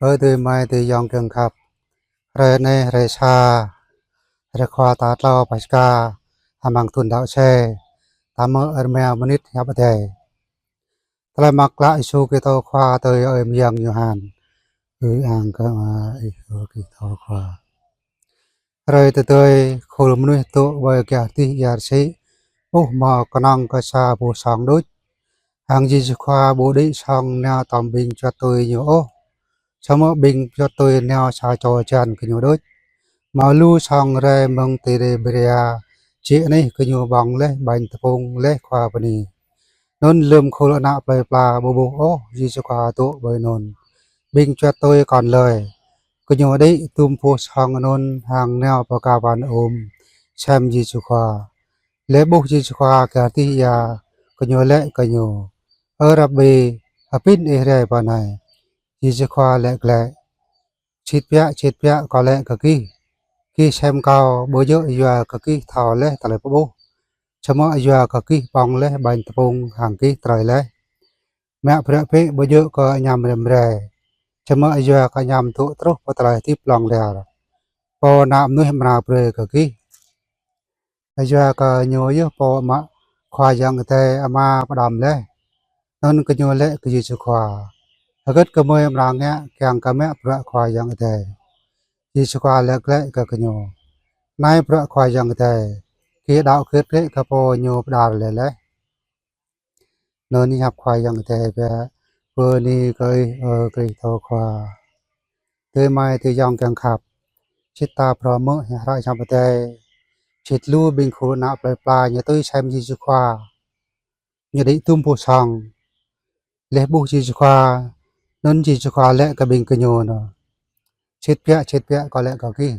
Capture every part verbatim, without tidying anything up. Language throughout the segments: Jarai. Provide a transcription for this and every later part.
Ơ adơi amai adơi ayŏng kiăng khăp. Hrơi anai hrơi sa, hrơi khua tal klâo Paskha, amăng thun đăo sĕ, ta hmư̆ rơma mơnit hiăp Adai. Tơlơi mơak klă Yêsu Kristô Khua tui Ơi Mơyang Yôhan. Ư-ang kơ Ih, Ơ Kristô Khua. Hrơi tơdơi, khul mơnuih dŏ ƀơi gah dih ia rơsĭ, ƀuh hmâo kơnơ̆ng kơ sa boh song đôč. Hăng Yêsu Khua ƀu đĭ song nao tŏm ƀing čuăt tui Ñu ôh, samơ̆ ƀing čuăt tui nao sa čô hơjan kơ Ñu đôč. Hmâo lu song rai mơ̆ng Tiberia, jĕ anih gơñu ƀơ̆ng laih ƀañ tơpŭng laih Khua bơni. Anŭn lơ̆m khul ană plơi pla ƀu ƀuh ôh Yêsu Khua dŏ ƀơi anŭn, ƀing čuăt tui kŏn lơi. Gơñu đĭ dŭm boh song anŭn hăng nao pơ Kapharnaum sem Yêsu Khua. Laih ƀuh Yêsu Khua gah dih ia, gơñu laĭ kơ Ñu: Ơ Rabbi, hơbĭn Ih rai pơ anai? Yêsu Khua laĭ glaĭ: Sĭt biă, sĭt biă, Kâo laĭ kơ gih, gih sem Kâo ƀu djơ̆ yua kơ gih thâo laih tơlơi pơƀuh, samơ̆ yua kơ gih ƀơ̆ng laih ƀañ tơpŭng hăng gih trơi laih. Mă bruă bĕ ƀu djơ̆ kơ añăm răm rai, samơ̆ yua kơ añăm dŏ truh pơ tơlơi hơdip hlŏng lar, Pô Ană Mơnuih amra brơi kơ gih. Yua kơ Ñu yơh Pô mơ̆ Khua Yang Adai Ama pơđăm laih. Anŭn gơñu laĭ kơ Yêsu Khua: Hơgĕt gơmơi amra ngă kiăng kơ mă bruă Khua Yang Adai? Yêsu Khua laĭ glaĭ kơ gơñu: Anai bruă Khua Yang Adai, gih đaŏ gưt glaĭ kơ Pô Ñu pơđar laih laih. Anŭn hiăp Khua Yang Adai biă. Bơni kơ Ih, Ơ Kristô Khua. Adơi amai adơi ayŏng kiăng khăp, sĭt ta phrâo hmư̆ hiăp hră hiăp Adai, sĭt lu ƀing khul ană plơi pla ñu tui sem Yêsu Khua, ñu đĭ dŭm boh song. Laih ƀuh Yêsu Khua, anŭn Yêsu Khua laĭ kơ ƀing gơñu anŭn: Sĭt biă, sĭt biă, Kâo laĭ kơ gih,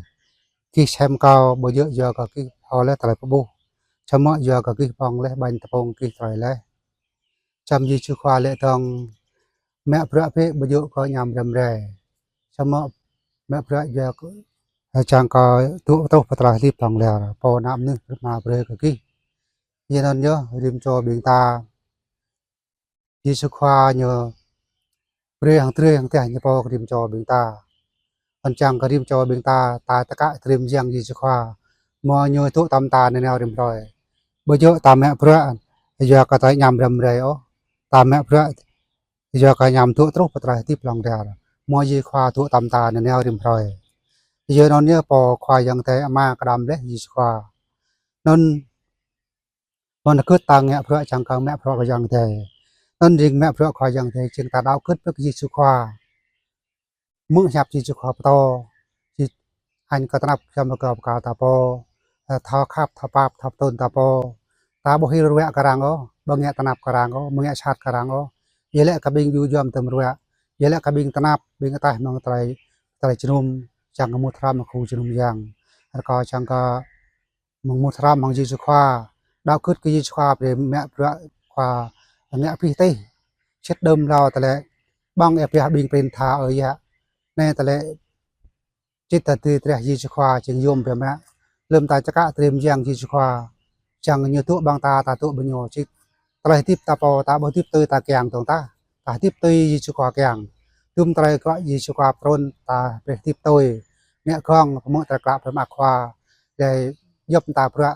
gih sem Kâo ƀu djơ̆ yua kơ gih thâo laih tơlơi pơƀuh, samơ̆ yua kơ gih ƀơ̆ng laih ƀañ tơpŭng gih trơi laih. Čăm Yêsu Khua laĭ dơ̆ng: Mă bruă bĕ ƀu djơ̆ kơ añăm răm rai, samơ̆ mă bruă yua kơ, čang kơ dŏ truh pơ tơlơi hơdip hlŏng lar, Pô Ană Mơnuih amra brơi kơ gih. Yua anŭn yơh rĭm čô ƀing ta, Yêsu Khua Ñu brơi hăng drơi hăng teh Ñu pô kơ rĭm čô ƀing ta. Anŭn čang kơ rĭm čô ƀing ta, ta tơkă trĭm jing Yêsu Khua, mơ̆ Ñu dŏ tŏm ta nanao rĭm hrơi. Ƀu djơ̆ ta mă bruă yua kơ tơlơi añăm răm rai ôh, ta mă bruă yua kơ añăm dŏ truh pơ tơlơi hơdip hlŏng lar, mơ̆ Yêsu Khua dŏ tŏm ta nanao rĭm hrơi. Yua anŭn yơh Pô Khua Yang Adai Ama pơđăm laih Yêsu Khua. Anŭn mơ̆n hơgĕt ta ngă bruă čang kơ mă bruă Khua Yang Adai. Anŭn jing mă bruă Khua Yang Adai jing ta đaŏ gưt pơ Yêsu Khua. Hmư̆ hiăp Yêsu Khua pơtô, jing añ kơ tơnap hiam kơ pơkal ta pô, ơ, thâo khăp, thâo pap, thâo pơtrŭn ta pô. Ta ƀu hil ruă kơ arăng ôh, ƀu ngă tơnap kơ arăng ôh, ƀu ngă sat kơ arăng ôh. Yua laĭ kơ ƀing djơ̆ djom tơm ruă, yua laĭ kơ ƀing tơnap, ƀing ataih mơ̆ng tơlơi, tơlơi jơnum, čang kơ mŭt hrăm mơ̆ng khu jơnum Yang. Rơkâo čang kơ mơ̆ng mŭt hrăm mơ̆ng Yêsu Khua, đaŏ gưt kơ Yêsu Khua brơi mă bruă Khua ngă pih tih. Sĭt đưm hlâo tơlơi ƀơ̆ng ia pioh ƀing prin tha ơi yă. Anai tơlơi sĭt ta tui treh Yêsu Khua jing yôm biă mă. Lơ̆m ta čơkă trĭm jing Yêsu Khua, čang Ñu dŏ ƀơi ta, ta dŏ ƀơi Ñu sĭt. Tơlơi hơdip ta pô, ta ƀu hơdip tui ta kiăng dơ̆ng tah. Ta hơdip tui Yêsu Khua kiăng. Dŭm tơlơi kơ Yêsu Khua pơtrŭn ta brơi hơdip tui. Ngă gơ̆ng pơmŭt tơlơi klă pơmă Khua. Djai djŏp ta bruă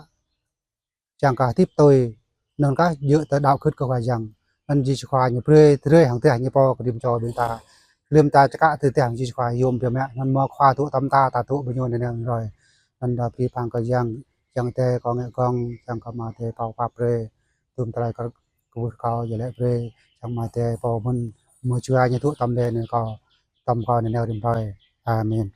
čang kơ hơdip tui, anŭn kah djơ̆ tơ đaŏ gưt kơ Khua Yang. Anŭn Yêsu Khua Ñu brơi drơi hăng teh Ñu pô kơ rĭm čô ƀing ta. Lơ̆m ta čơkă tơlơi teh Yêsu Khua yôm biă mă, anŭn mơ̆ Khua dŏ tŏm ta, ta dŏ ƀơi Ñu nanao rĭm hrơi. Anŭn ta bơni pơpŭ kơ Yang, Yang Adai kâo ngă gơ̆ng, Yang kơ Ama Adai pơpă brơi dŭm tơlơi kơ kơ ƀuh kâo, yua laĭ brơi Yang Ama Adai pô mơ̆n mơ̆ Jua Ñu dŏ tŏm lĕ anŭn kâo, tŏm kâo nanao rĭm hrơi. Amen.